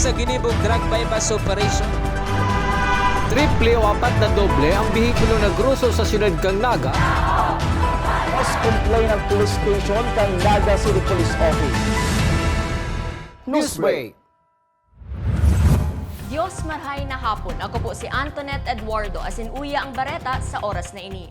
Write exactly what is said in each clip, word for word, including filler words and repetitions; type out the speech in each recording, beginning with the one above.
Sa ginibong drug buy-bust operation. Triple o apat na doble ang behikulo na groso sa siyudad kan Naga. Mas complain ang police station kan Naga City Police Office. Newsbreak. Dios marhay na hapon. Ako po si Antoinette Eduardo, asin uya ang bareta sa oras na ini.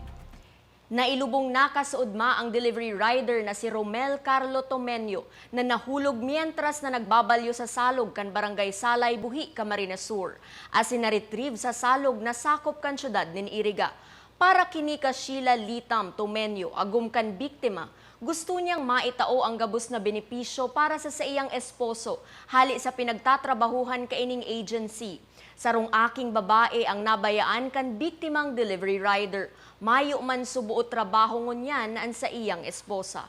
Nailubong nakasuodma ang delivery rider na si Romel Carlo Tomenyo na nahulog mientras na nagbabalyo sa salog kan Barangay Salay, Buhi, Camarines Sur. Asin na-retrieve sa salog na sakop kan siyudad nin Iriga. Para kini ka Sheila Litam Tomenyo, agom kan biktima, gusto niyang maitao ang gabos na benepisyo para sa saiyang esposo hali sa pinagtatrabahuhan kaining agency. Sarong aking babae ang nabayaan kan biktimang delivery rider. Mayo man suboot trabaho ngunyan an saiyang esposa.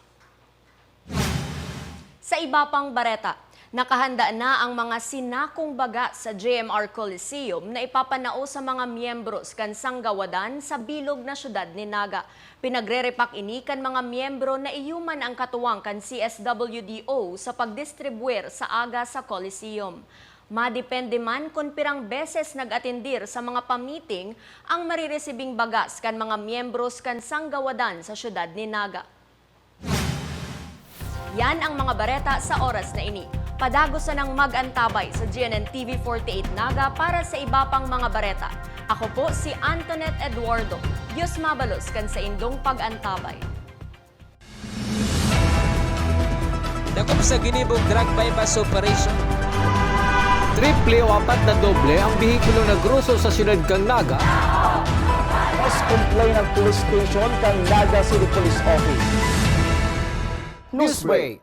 Sa iba pang bareta, nakahanda na ang mga sinakong baga sa J M R Coliseum na ipapanao sa mga miyembros kan Sanggawadan sa bilog na siyudad nin Naga. Pinagrerepak ini kan mga miyembro na iyo man ang katuwang kan C S W D O sa pagdistribwir sa aga sa Coliseum. Madepende man kun pirang beses nag-atendir sa mga pamiting ang mariresibing bagas kan mga miyembros kan Sanggawadan sa siyudad nin Naga. Yan ang mga bareta sa oras na ini. Padagos sanang mag-antabay sa G N N T V forty-eight Naga para sa iba pang mga bareta. Ako po si Antoinette Eduardo. Diyos mabalos kan saindong pag-antabay. Dakop sa ginibong drug buy-bust operation. Triple o apat na doble ang behikulo na groso sa siyudad kan Naga. Mas complain ang police station kan Naga City Police Office. Newsbreak.